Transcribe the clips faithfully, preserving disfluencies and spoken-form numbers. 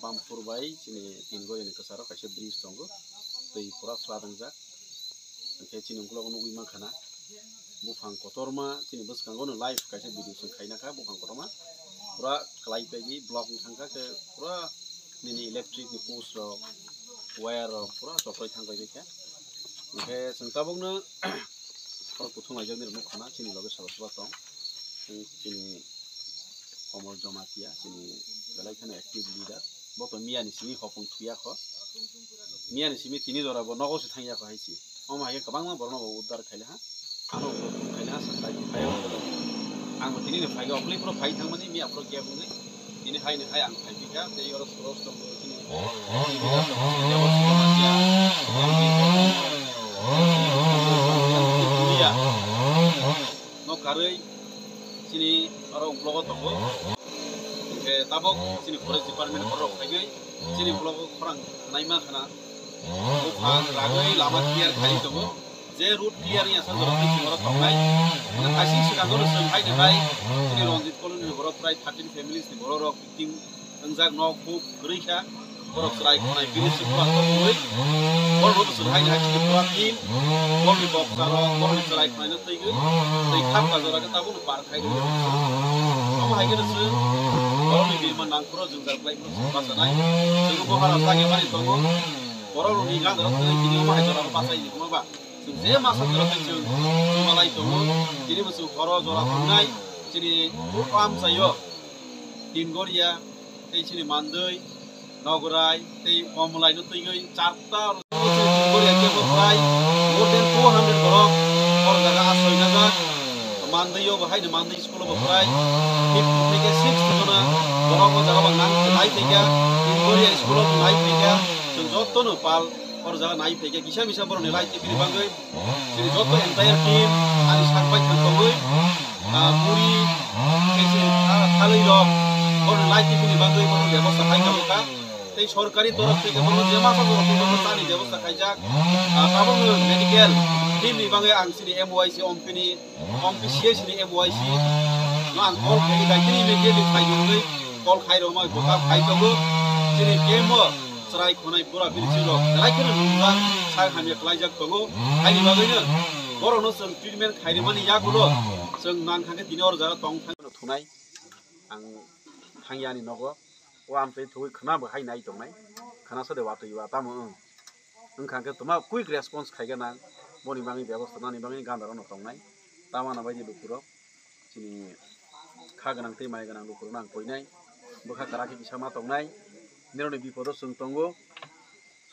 Bampur bai chini Tingori ni kwcharo kaisa bridge tongo, twi pura flood wngjak. Hwnkhe chini uklogo nugwi mankha na buphang kotorma chini bwskango no live kaisa video chwng khaina kha, buphang kotorma pura kwlai paidi block wng thangkha, khe pura nini electric ni post rok, wire rok pura choproi thang pai kha. Hwnkhe chwng tabukno oro kuthum aijak nini nukha na chini loge sobo sobo tong. Chini Komol Jamatia, chini belai kheno active leader. Bo to miya ni simi hopung thuya kho. Miya ni simi tini jora bo nogo se thangya kho hai se. Omo hai khe kwbangma borok no bo uddar khaile ha. Ano uddar khaile ha, sakai phai. Ang bo tini ni phai ga, okli pro phai thangmani miya pro kya bungwi. Tini hai ni hai ang phai bikha, tei oro soros tong bo chini. Miya. No karwi chini oro uklogo tongo. Hwnkhe tabok chini forest department borok phaiwi chini uklogo khorang naima khana. Buphang ragwi lama clear khai tongo. Je road clear ya sa jorok tei chini oro tongnai. Hwnkhe kaising swkango no chwng hai ni hai chini Ranjit colony ni borok prai thirteen families ni borok rok victim wngjak nok huk kwrwi kha. Borok chwrai khonai bini se pura tongwi. Borok bo chwng hai ni hai chini pura team. Borok ni boksa rok, borok ni chwrai khonai no twiwi. Tei kham ka jora khe tabuk no par khai rw. Omo hai khe no chwng borok ni bini man nang phuru jwngjal khlai phuru chwng bachanai. Chwng bo hara sa khe mani tongo. Borok rok ni gan rok tei tini omo hai jora bachai ni omo ba. Chwng je masa jora tei chwng chubalai tongo. Tini bo chwng horo jora tongnai. Chini amchaio. Tingoriya, tei chini Mandwi, Nograi, tei Komlai no twiwi charta oro chini Tingoriya khe bo prai more than two hundred borok oro jaga asoi najak. Mandwi o bo haino Mandwi school o bo prai fifty theke sixty jona borok o jaga bo nang nai phaikha, Tingoriya school o bo nai phaikha, chwng jotono pal oro jaga nai phaikha, kisa misa borok ni light ni bini bagwi. Chini joto entire team ani sak bai thang tongwi, ah, muri, tei chini tha-, thalwi rok, bono light ni bini bagwi bono bebosta khai tongo kha. Tei sorkari torof theke bono je masa borok tei bono chani bebosta khaijak. Ah, tabukno medical team ni bagwi ang chini M Y C ompini, ompini C S ni M Y C no ang call khai, daitini immediately phai wngwi call khai rwma bwkha phai tongo. Chini camp o chwrai khonai pura bini chwrok belai kheno nungjak, sak hamya khlaijak tongo. Haini bagwino borokno chwng treatment khairwmani yagulo chwng nang kha khe tini oro jaga tong thang thunai. Ang thangya ani nogo, o amtwi thugwi khwna bo hai nai tongnai, khwna sode watwi wa tamo wng. Wngkha khe twma quick response khaigana, boni bagwi bebosta nani bagwi gandharokno tongnai. Tamana baidi lukurok chini kha gwnang tei maya gwnang lukurokno ang koinai, bwkha kwrak khe kisa ma tongnai, nirokni bipodo chwng tongo.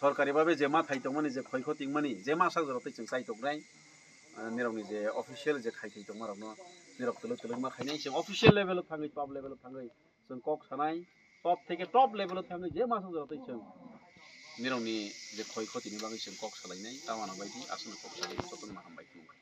Sorkari babe je ma thai tongmani, je khoi khoti wngmani, je ma sak jorok tei chwng chai tongnai. Ah, nirokni je official je khai thai tongmarokno nirok twlwk twlwk ma khainai, chwng official level o thangwi, top level o thangwi chwng kok sanai, top theke top level o thangwi je ma sak jorok tei chwng nirokni je khoi khotini bagwi chwng kok salainai, tamana baidi aswkno kok salai jotono ma hambai khulumkha.